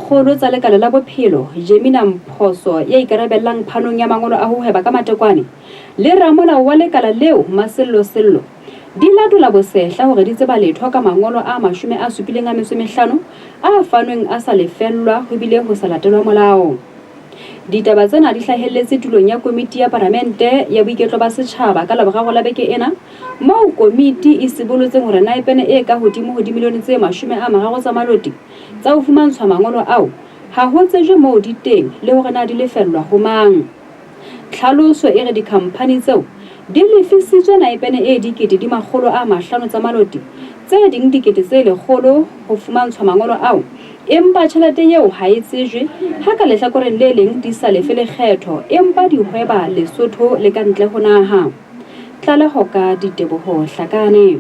kgolo tsa lekala la bophelo, Jemina Mphoso ya ikarabellang phanong ya mangolo a ho hweba ka matekwane, le ramolao wa lekala leo, Masello Sello, di latola bosehla hore di tseba letho ka mangolo a 75 a fanweng a sa lefellwa ho bile ho sa latelwa molao. Ditaba tsena di hlahelletse tulong ya komiti ya paramente ya boiketlo ba setjhaba ka Laboraro la beke ena, moo komiti e sibolotseng hore naepene e ka hodimo ho dimilione tse 30 tsa maloti tsa ho fumantshwa mangolo ao ha ho tsejwe moo di teng le hore na di lefellwa ho mang. Tlhaloso e re dikhamphani tseo di lefisitswe naepene e 500,000 tsa maloti, tse ding 100,000 ho fumantshwa mangolo ao, empa tjhelete eo ha e tsejwe, ha ka lehlakoreng le leng di sa lefe lekgetho empa di hweba Lesotho le ka ntle ho naha. Tlaleho ka Diteboho Hlakane.